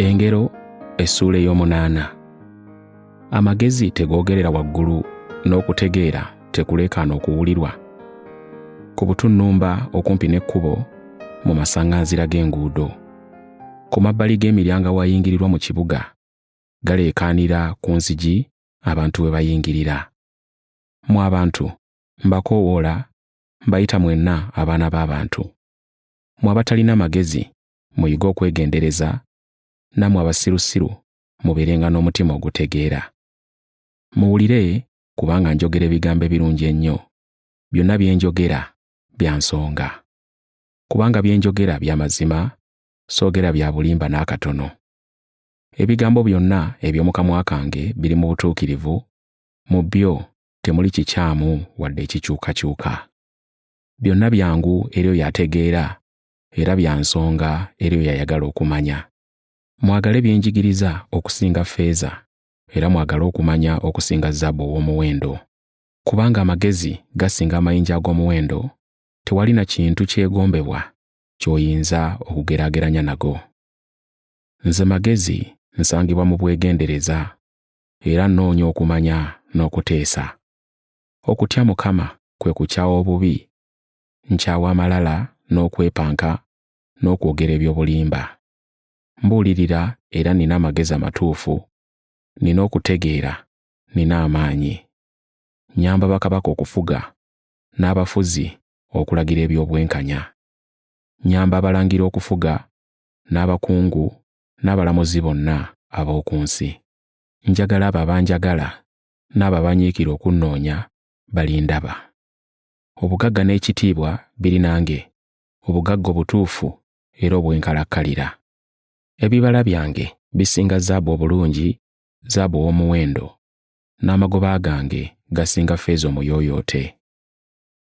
Engero essuula ey'omunaana. Amagezi tegoogerera waggulu n'okutegeera tekuleekaana okuwulirwa. Ku butunnumba okumpi n'ekkubo, mu masaŋŋanzira g'enguudo. Ku mabbali g'emiryango awayingirirwa mu kibuga, galeekaanira ku nzigi abantu we bayingirira. Mmwe abantu, mbakoowoola, mbayita mwenna abaana b'abantu. Mmwe abatalina magezi, muyige okwegendereza, nammwe abasirusiru mubeerenga n'omutima ogutegeera. Muwulire, kubanga njogera ebigambo ebirungi ennyo, byonna bye njogera bya nsonga. Kubanga bye njogera bya mazima, soogera bya bulimba n'akatono. Ebigambo byonna eby'omu kamwa kange biri mu butuukirivu, mu byo temuli kikyamu wadde ekikyukakyuka. Byonna byangu eri oyo ategeera, era bya nsonga eri oyo ayagala okumanya. Mwagale bye njigiriza okusinga ffeeza, era mwagale okumanya okusinga zaabu ow'omuwendo. Kubanga amagezi gasinga amayinja ag'omuwendo, tewali na kintu kyegombebwa ky'oyinza okugeraageranya nago. Nze magezi nsangibwa mu bwegendereza, era nnoonya okumanya n'okuteesa. Okutya Mukama kwe kukyawa obubi, nkyawa amalala n'okwepanka n'okwogera eby'obulimba. Mbuulirira era nnina amagezi amatuufu, nnina okutegeera, nnina amaanyi. Nnyamba bakabaka okufuga, n'abafuzi okulagira eby'obwenkanya. Nnyamba abalangira okufuga, n'abakungu n'abalamuzi bonna ab'oku nsi. Njagala abo abanjagala, n'abo abanyiikira okunnoonya balindaba. Obugagga n'ekitiibwa biri nange, obugagga obutuufu era obw'enkalakkalira. Ebibala byange bisinga zaabu obulungi, zaabu ow'omuwendo, n'amagoba gange gasinga ffeeza omuyooyoote.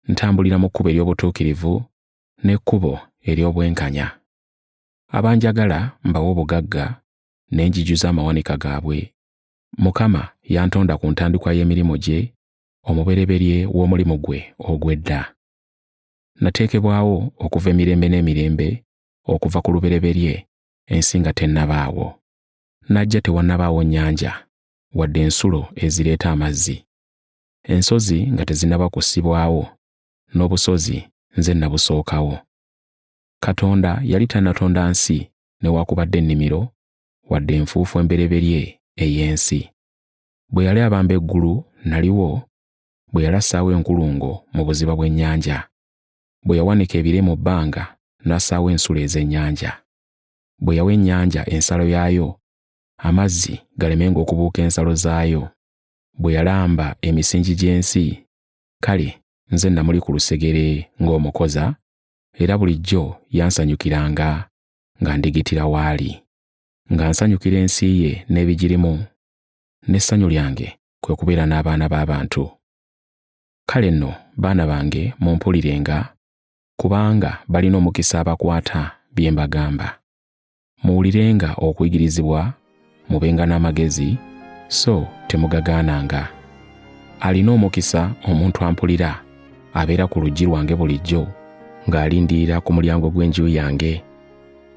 Ntambulira mu kkubo ery'obutuukirivu n'ekkubo ery'obwenkanya. Abanjagala mbawa obugagga ne njijuza amawanika gaabwe. Mukama yantonda ku ntandikwa y'emirimu gye, omubereberye w'omulimu gwe ogw'edda. Nateekebwawo okuva emirembe n'emirembe, okuva ku lubereberye, ensi nga tennabaawo. Najja tewannabaawo nnyanja, wadde ensulo ezireeta amazzi. Ensozi nga tezinnaba kussibwawo, n'obusozi nze nabusookawo. Katonda yali tannatonda nsi newaakubadde ennimiro, wadde enfuufu embereberye ey'ensi. Bwe yali abamba eggulu naliwo, bwe yali assaawo enkulungo mu buziba bw'ennyanja, bwe yawanika ebire mu bbanga n'assaawo ensulo ez'ennyanja. Bwe yawa ennyanja ensalo yaayo, amazzi galemenga okubuuka ensalo zaayo, bwe yalamba emisingi gy'ensi, kale nze namuli ku lusegere ng'omukoza, era bulijjo yansanyukiranga nga ndigitira w'ali, nga nsanyukira ensi ye n'ebigirimu, n'essanyu lyange kwe kubeera n'abaana b'abantu. Kale nno baana bange mumpulirenga, kubanga balina omukisa abakwata bye mbagamba. Muwulirenga okuyigirizibwa, mubenga n'amagezi, so temugagaananga. Alina omukisa omuntu ampulira, abeera ku luggi lwange bulijjo, ng'alindirira ku mulyango gw'enju yange.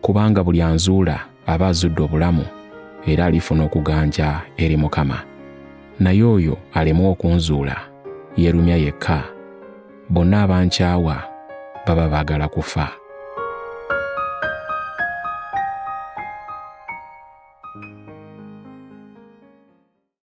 Kubanga buli anzuula aba azudde obulamu, era alifuna okuganja eri Mukama. Naye oyo alemwa okunzuula, yeerumya yekka. Bonna abankyawa baba baagala kufa.